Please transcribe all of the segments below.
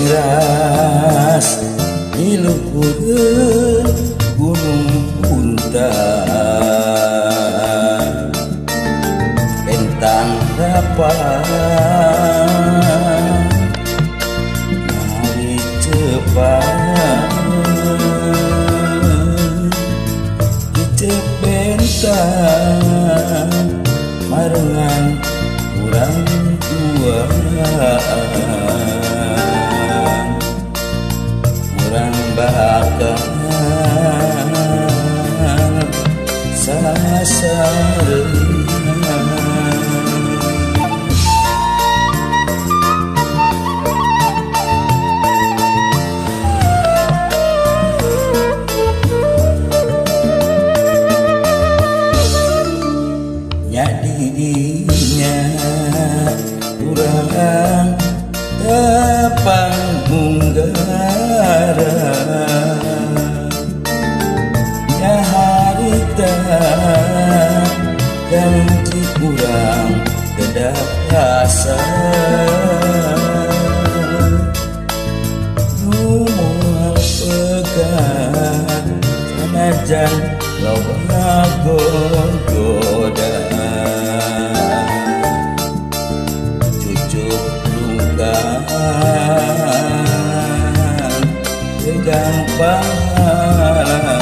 Ras di luhureun Gunung Puntang bentang rapat mari cepat kicep bentang marengan urang tua urang bakal sasarengan. Nya didinya urang tepang munggara nya harita ganti urang kedap rasa nu moal pegat sanajan loba gogoda cucuk rungkang pegang pahala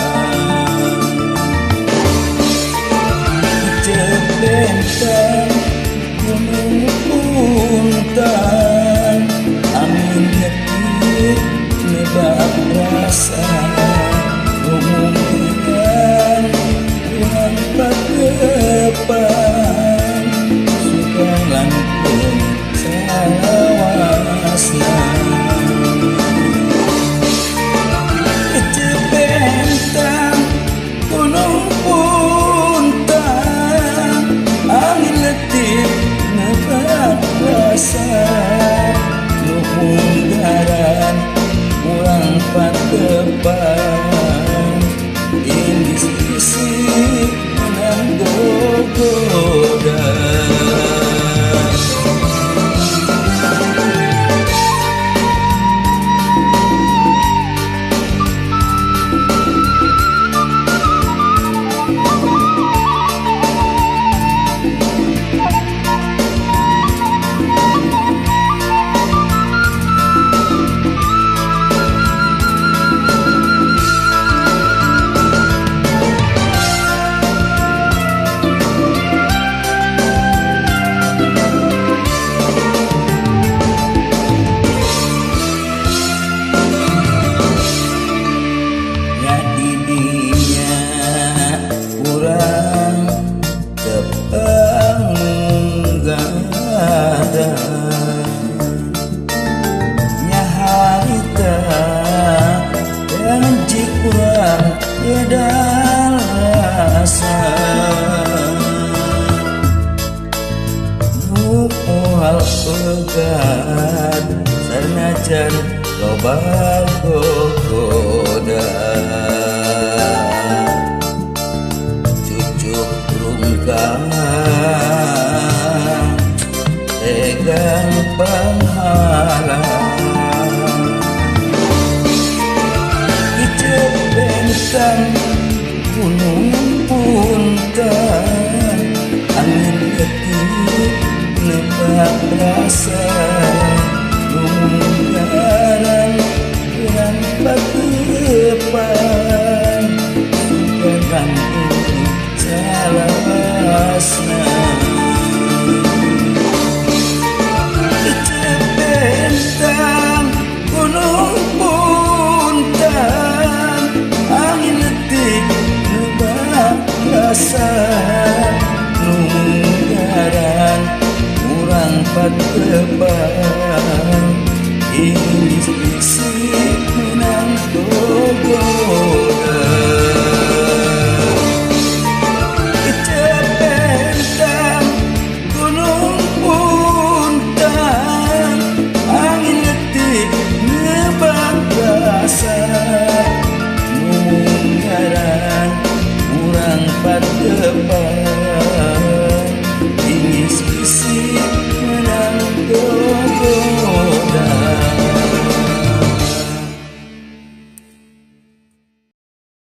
kicep bentang gunung puntang amin nyetir nebak rasa umumkan urang padepan suka langkung salawasna. Kicep bentang gunung puntang angin letih nebak rasa nu munggaran urang padepan ini sisi menang gogoda. Rasa nu moal pegat sanajan loba gogoda cucuk rungkang pegang panghalang kicep bentang gunung puntang angin letih nebak rasa nu munggaran urang padepan suka langkung salawasna. Kicep bentang gunung puntang angin letih nebak rasa nu munggaran urang padepan ini sisi